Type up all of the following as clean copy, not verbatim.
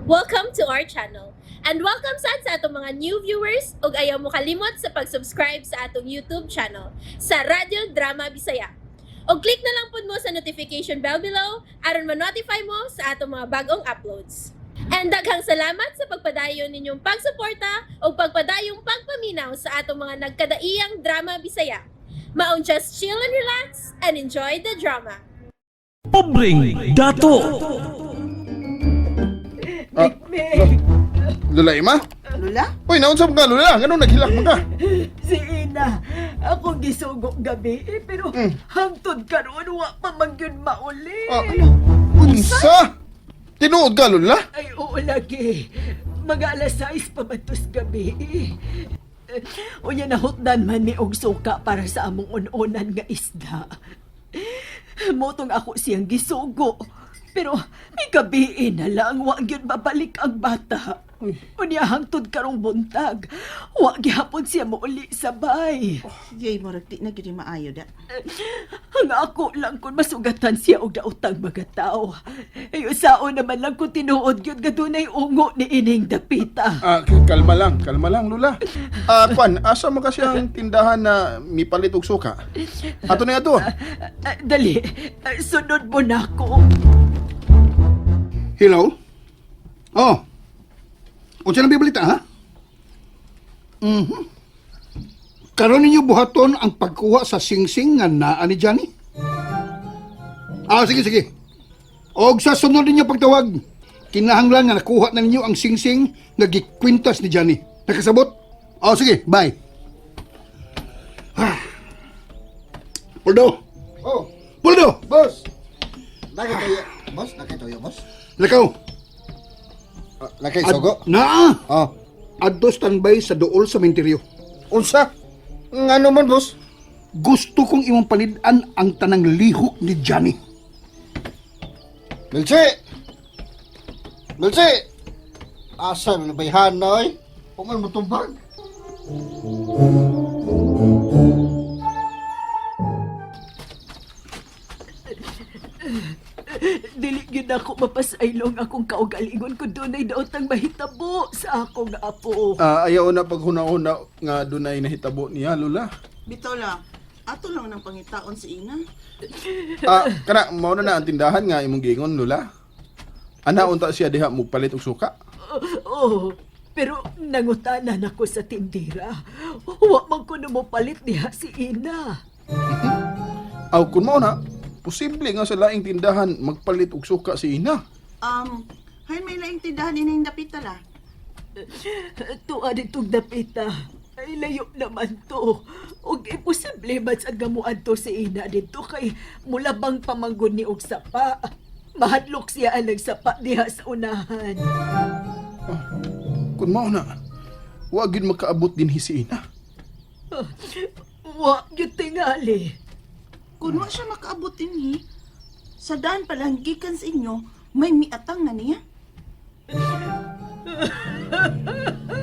Welcome to our channel. And welcome sad sa atong mga new viewers ug ayaw mo kalimot sa pag-subscribe sa atong YouTube channel sa Radyo Drama Bisaya. Og click na lang pud mo sa notification bell below aron ma-notify mo sa atong mga bagong uploads. And daghang salamat sa pagpadayon ninyong pagsuporta ug pagpadayong pagpaminaw sa atong mga nagkadaiyang drama Bisaya. Maong just chill and relax and enjoy the drama. Pobreng Dato. Ah, Mikmik! Lula Ima? Lula? Uy, naunsa man ka, Lula? Nganong naghilak man ka? Si Ina, ako gisugo gabi eh, pero hangtod karon wa pa man gyud mauli. Ah, unsa? Tinuod ka, Lula? Ay, oo lagi. Mga alas 6 pa man tos gabi eh. Unya nahutdan man mi og suka para sa among un-unan nga isda. Motong ako siyang gisugo. Pero may gabi na lang, wa gyud mabalik ang bata. Unya hangtod karong buntag, wa gihapon siya mouli sa bay. Yay, murag di na gyud ni maayo da. Ang ako lang kung masugatan siya og daotang mga tao. Ay, usaon naman lang kung tinuod gyud nga dunay ungo ni ining dapita. Ah, kalma lang, Lula. Ah, Kwan, asa mo kasi ang tindahan na mipalit og suka? Ato na ato. Ah, dali, sunod mo na ako. Hello? Oh. Unsa nang bibalita, ha? Mhm. Karon ninyo buhaton ang pagkuha sa singsing nga naa ni Johnny? Ah, sige, sige. Og sa sunod ninyo pagtawag, kinahanglan nga nakuha na ninyo ang singsing nga gikwintas ni Johnny. Nakasabot? Oh, sige, bye. Ah. Puldo! Oh, Puldo! boss. Nakitayo, boss. Nakitayo, boss. Lakaw! Ah, nakay sugo. Naa! Oh. Adto standby sa duol sa menteryo. Unsa? Ngano man, boss? Gusto kong imong palid-an ang tanang lihok ni Johnny. Melchi! Melchi! Asa man bayhan na oy? Huwag man mutumbag. Dili gyud ako mapasaylong akong kaugalingon kung dunay daotang mahitabo sa akong apo. Ah, ayaw na paghuna-huna nga dunay nahitabo niya, Lula. Bitaw la, ato lang nang pangitaon si Ina. Ah, kana mao na na ang tindahan nga imong giingon, Lula. Ana unta siya diha mo palit og suka. Oh, pero nangutanan ako sa tindira. Wa man ko palit diha si Ina. Aw kun mao na, posible nga sa laing tindahan magpalit og suka si Ina. Hay may laing tindahan ining dapita la. Tuwa ditong dapita. Ay, layo naman to. Og imposible man sa gamuan to si Ina dito kay mulabang pamanggon ni og sapa. Mahadlok siya ang sapa diha sa unahan. Kun mao na, wa gyud makaabot dinhi si Ina. Wa gyud tingali. Kun wa siya makaabot dinhi, sa daan pa lang gikan sa inyo, may miatang na niya.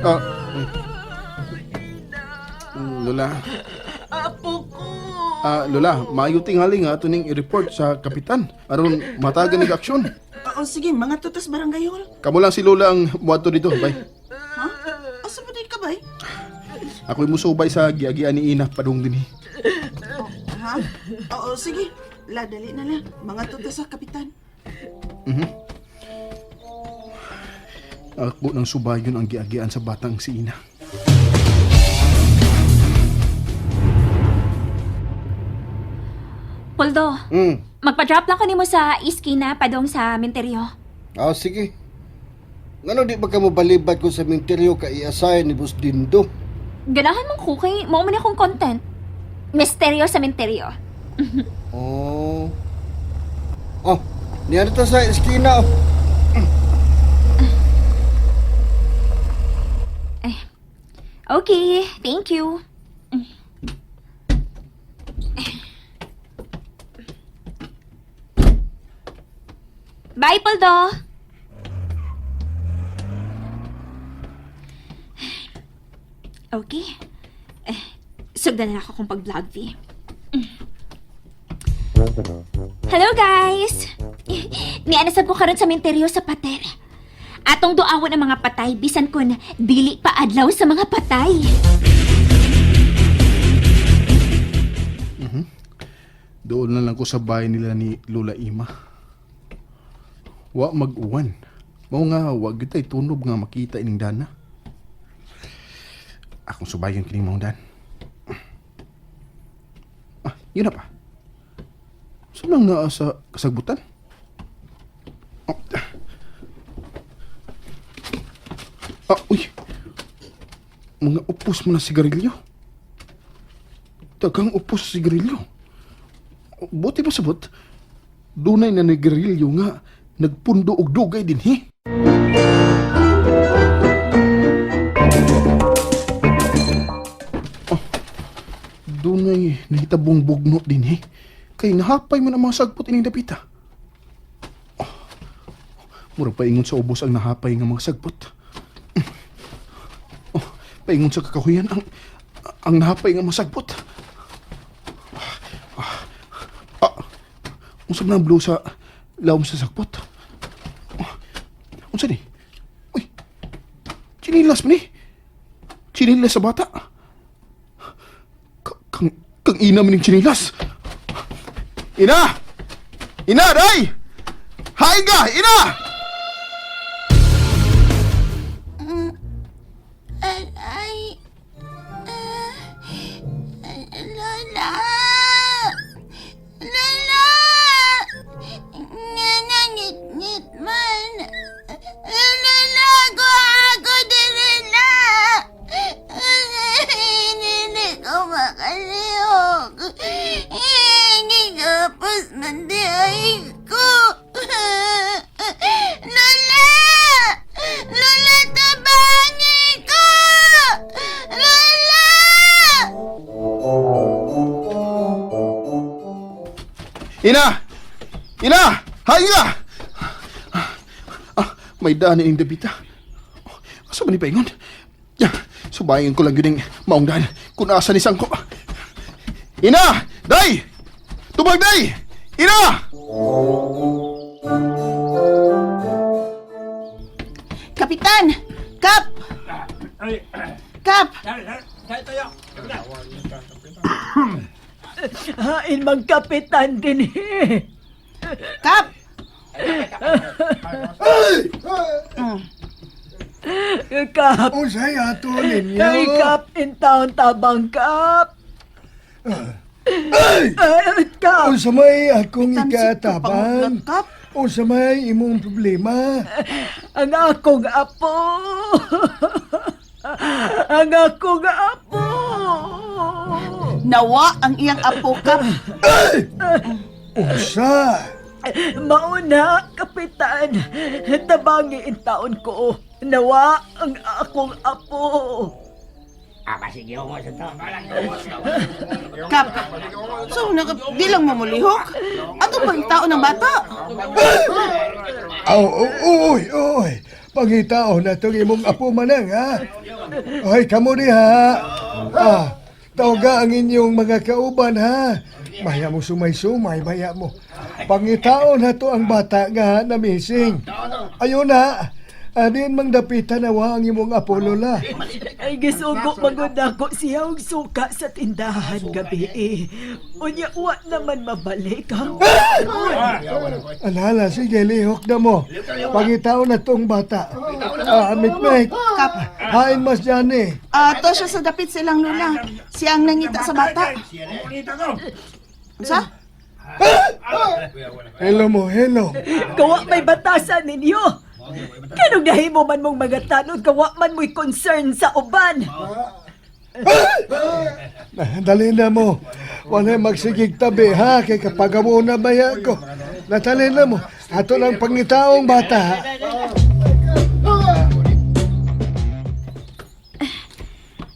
Ah, Lola. Apo ko. Ah, Lola, maayo tingali nga ato ning i-report sa kapitan aron matagan nig aksyon. Oo, sige, mga tutas barangay hall. Kamo lang si Lola ang muadto dito, bay. Ha? Asa ba din ka, bay? Ako'y musubay sa giagian ni Ina padung dinhi. Ha? Oo, sige. La, dali na la. Mga tutas sa kapitan. Ako nang subayon ang giagian sa batang si Ina. Poldo, magpa-drop lang ko nimo sa iskina padong sa menteryo. Ah, sige. Ngano di ba ka mo balibad ko sa minteryo ka i-assign ni Boss Dindo? Ganahan mong kukay, mao man akong content. Misteryo sa menteryo. Oh. Oh, niya ta sa eskina. Oh. Okay, thank you. Bye, Poldo! Okay. Eh, sugdan na ako kung pag-vlog, V. Hello, guys! Nianasab ko karon sa menteryo sa pater. Atong duawon ang mga patay bisan kun dili pa adlaw sa mga patay. Doon na lang ko sa bahay nila ni Lola Ima. Wa mag-uwan. Mao nga, wa gyud tay tunob nga makita ining dana. Akong subayon kining maong dan. Ah, yun na pa. Saan lang naa sa kasagbutan? Ah, ah uy. Mga upos mo na sigarilyo. Daghang upos sa sigarilyo. Buti pa sabot, dunay na nagarilyo nga nagpundo og dugay din he. Oh, dunay nahitabong bugno din he. Kay nahapay man ang mga sagpot ining dapita. Oh, murag paingon sa ubos ang nahapay nga mga sagpot. Oh, paingon sa kakahuyan ang nahapay nga mga sagpot. Ah, unsa man ang blue sa lawom sa sakpot? Ah, unsa ni? Uy, chinilas man ni. Chinilas sa bata. Kang, kang ina man ning chinilas. Ina! Ina, day! Hain ka! Ina! Ay, Lola! Lola! Nga nangit-ngit man. Lola, ako, ako diri na. Hindi ko makalihok. Gigapos man di ay ko. Lola! Lola, tabangi ko! Lola! Ina! Ina! Hain ka! Ah, may daan ining dabita. Asa man ni paingon? Ya, subayin ko lang yun ang maong daan kung asa ni sangko. Ina! Day! Tubag, day! Ina! Kapitan! Kap! Kap! Hain mang kapitan din eh. Kap! Kap! Unsay ato ninyo? Ay, Kap, in town tabang, Kap! Ay! Ay, Kap! Unsa may akong Kapitan, ikatabang? Kap! Unsa may imong problema? Ang akong apo! Ang akong apo! Nawa ang iyang apo, Kap. Unsa? Mauna, Kapitan! Tabangi in taon ko. Nawa ang akong apo. Kap! So, naka, di lang mamulihok? Ato pang tao ng bata? Aw, oy, oy. Pangitao na tong imong apo manang, ha? Ay, kamo diha. Ah, tawga ang inyong mga kauban, ha? Maya mo sumay-sumay, maya mo. Pangitao na to ang bata nga na missing. Ayun na. Adin mang dapitan nawa ang imong apo, Lola. Ay, gisugo magod ako siya og suka sa tindahan gabi eh. Unya, wa naman mabalik ang Alala, sige, lihok na mo. Pangitao na tong bata. Ah, mikmik. Kap! Hain mas dyan eh. Ah, to siya sa dapit silang lula. Siya ang nangita sa bata. Sa? Hello mo, hello. Kawa may batasan ninyo. Kanong nahimo man mong mga tanod, kawa man mo'y concern sa uban. Dali na mo. Wala magsigig tabi ha, kay kapag na baya ko. Natali na mo. Ato lang pangitaong bata.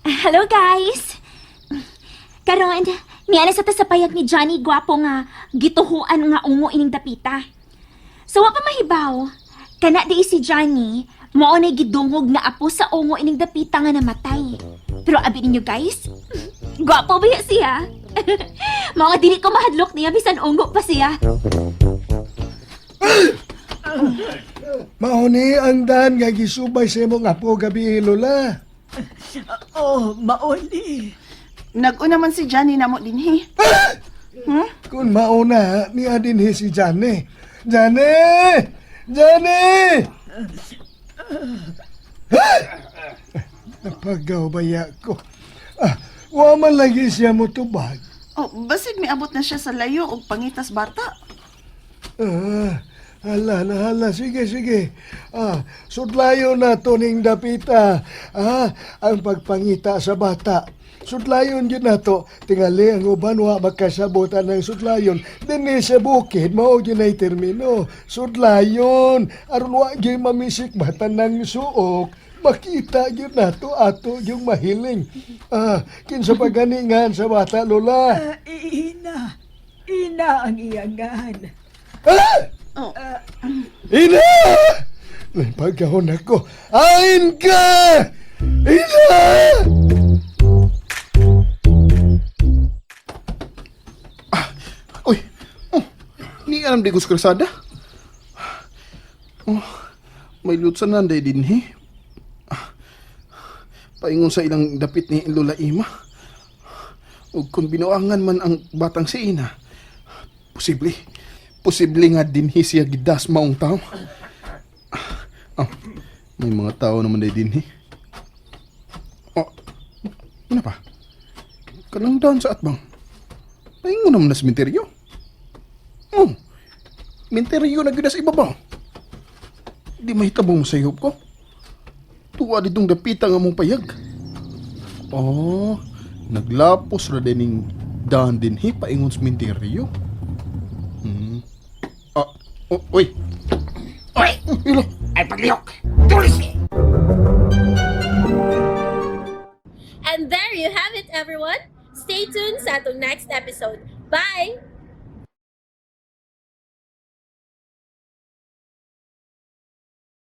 Hello guys. Karon, niana sa ta sa payag ni Johnny Gwapo nga gituhuan nga ungo ining dapita. So wa pa mahibaw. Kana di si Johnny, mao nay gidungog nga apo sa ungo ining dapita nga namatay. Pero abi ninyo guys, gwapo ba ya siya? Mao nga dili ko mahadlok niya bisan ungo pa siya. Mao ni ang daan nga gisubay sa imong apo gabi, Lola. Oh, maoli. Nag-una man si Johnny namo dinhi. Kung mauna, niya din si Johnny. Johnny! Johnny! Napagaw baya ko. Ah, wa man lagi siya motubag. Oh, basig miabot na siya sa layo og pangitas bata. Ah, hala na hala, sige sige. Ah, sudlayo na to ning dapita. Ah, ang pagpangita sa bata. Sudlayon gyud nato. Tingali ang uban wa makasabotan ng sudlayon. Dinhi sa bukid mao gyud nay termino. Sudlayon aron wa gyud mamisik bata ng suok. Makita gyud nato ato yung mahiling. Ah, kinsa pa ganingan sa bata, Lola? Ah, ina. Ina ang iyangan. Ah! Oh, Ina! Pagkahon ako, ain ka! Ina! Uy, oh, ni alam di ko sa kalsada. Oh, may lutsan na din he. Ah, paingon sa ilang dapit ni Lola Ima. O kung binuangan man ang batang si Ina, posible, posible nga dinhi siya gidas maong tao. Ah, may mga tao naman day dinhi. Oh, ano pa? Kanang daan sa atbang. Paingon naman na sementeryo. Oh, menteryo na gyud na sa ibabaw. Di mahitabo mo sa ihop ko. Tuwa ditong dapita nga mong payag. Oh, naglapos ra dining daan dinhi paingon sa menteryo. Ah, oh, uy. Uy! Ilo. Ay paglihok! Tulis! And there you have it, everyone. Stay tuned sa atong next episode. Bye!